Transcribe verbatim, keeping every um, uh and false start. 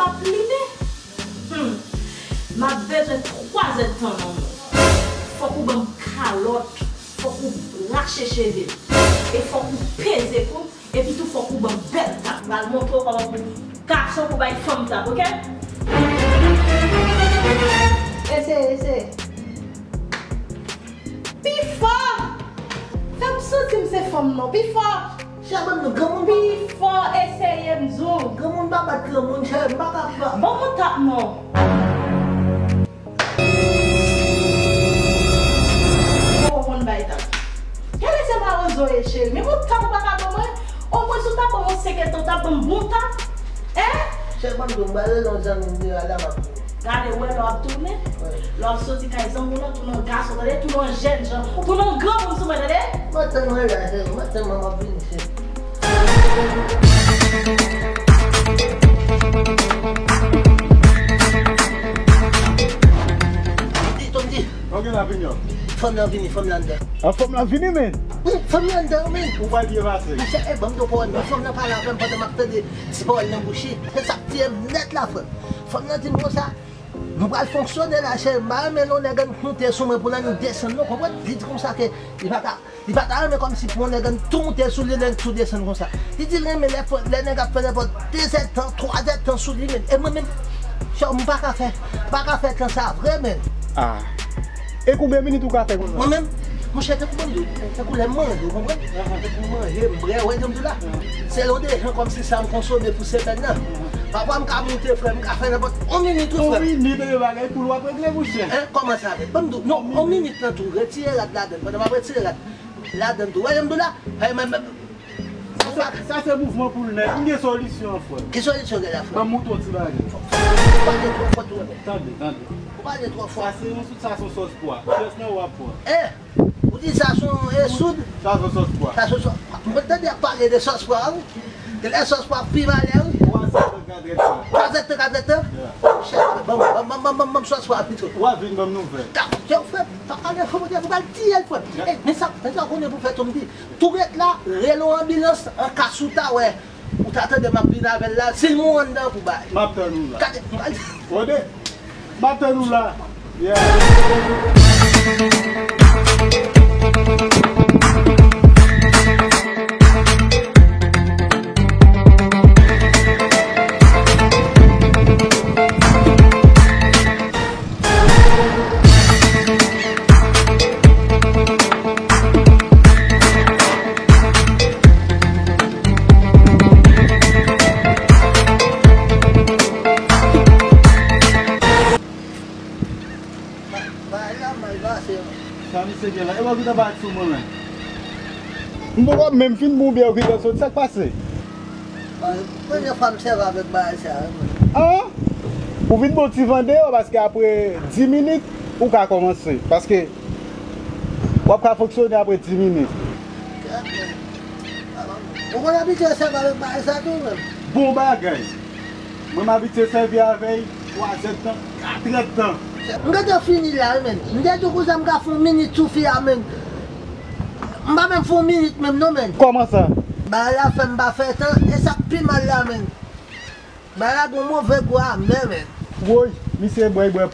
Ap plimen? Hmm. M ap bezwen twa zèdtan nan men w. Fòk ou ban m kalòt, fòk ou rache cheve m, e fòk ou peze kou m, epi tou fòk ou ban m bèl tap. M pral montre w kòman pou gason pou bay fanm tap, oke? Eseye, eseye. Pi fò! Fè m santi m se fanm nan. Pi fò! Chè, ban m non, granmoun pa. Pi fò, eseye m di w. Granmoun pa bat granmoun, chè, m pa ka pa. Ban m yon tap non. Ou konn bay tap. Gade se mawozo ye, cheri. Men yon tap ou pa ka ban mwen? Omwen si w ta ban mwen yon senk èdtan, w ta ban m bon tap. Hein? Chè, ban m di w, m prale nan zanmi m de a la, m ap vini. Gade, ou wè lè w ap tounen, lè w ap soti kay zanmi w lan, tounen an gason, tande, tounen an jènjan, tounen an granmoun sou mwen, tande. Mwen tann mwen la, cheri, mwen tann mwen, m ap vini, cheri. Di, Tondy. Ok, la vini. Fanm lan vini, fanm lan anndan. An fanm lan vini, men? Wi, fanm lan anndan, men. Ou pral byen pase. Monchè, e ban m di w pawòl, men fanm lan pale avè m pandan m ap tande ti pawòl nan bouch li. Se sa k tiye m nèt la, frè m. Fanm lan di m konsa, nou pral fonksyone la, cheri. M pa renmen lè yon nèg ann moute sou mwen pou l ann desann, non, konprann? Li di konsa ke li pa ka, li pa ta renmen kòmsi pou yon nèg ann tou moute sou li, nèg tou desann konsa. Li di l renmen lè, lè nèg ap fè nenpòt de zèdtan, twa zèdtan sou li, men. E mwen menm, chè, m pa ka fè, m pa ka fè tan sa vre, men. Ah. E konbyen minit ou ka fè konsa? Mwen menm, monchè, tankou mwen di w, tankou lè m manje, ou konprann? Tankou m manje, m bwè, ou wè jan m di w la. Se yon dejan kòmsi sa m konsome pou semèn nan. Pafwa m ka moute, frè, m ka fè nenpòt yon minit, wi, frè. Yon minit, e bagay poul w ap regle, monchè. Hein, kòman sa fè? Ban m di w, non, yon minit nan tou, retire rad ladann, pandan m ap retire rad ladann tou. Ou wè jan m di w la? Hey, men, men, Sa, sa se mouvman poul nèg. M gen solisyon an, frè. Ki solisyon w gen la, frè? Ban m montre w ti bagay. Ou pale twò fò tou, frè. Tande, tande. Ou pale twò fò. Sa se yon soud, sa se yon sòs pwa. Chèz nan w ap pran. Eh! Ou di sa se yon, eh, soud? Sa se yon sòs pwa. Sa se yon sòs pwa. Mwen tande y ap pale de sòs pwa, wi. Genlè sòs pwa pi malè, wi. Twa zèdtan, katrèdtan. Twa zèdtan, katrèdtan? Yeah. Chèz, ban m, ban m, ban m, ban m, ban m sòs pwa pito. W a vin ban m nouvèl. Yo, frè, pa pale fò, monchè, pou pral tiye l, frè. Yeah. Eh, men sa, men sa w konnen pou fè, Tondy. Tou ret la, rele yon anbilans an ka si w ta wè. Ou ta tande m ap vin avè l la, si l mou anndan pou bay. M ap tann ou la. Gade, m pral. Tande? M ap tann ou la. Yeah. Bagay la mal pase, man. Sa misye gen la? E wè w gentan bat sou mwen, men. M poko menm fin bwè, w gentan soti. Sa k pase? Premye fwa m sèvi avèk bagay sa, wi, mwen. Ah? Ou vin bon ti van deyò, paske apre dis minit, ou ka kòmanse. Paske w ap ka fonksyone apre dis minit. Ou konn abitye sèvi avèk bagay sa tou, menm? Bon bagay. Mwen, m abitye sèvi avè l twa zèdtan, kat èdtan. M gentan fini la, wi, menm. M te di w konsa m ka fè yon minit sou fi a, menm. M pa menm fè yon minit menm, non, menm. Kòman sa? Bagay la fè m pa fè tan, e sa k pi mal la, menm. Bagay la gen yon move gou amè, menm. Woy, misye bwè, bwè.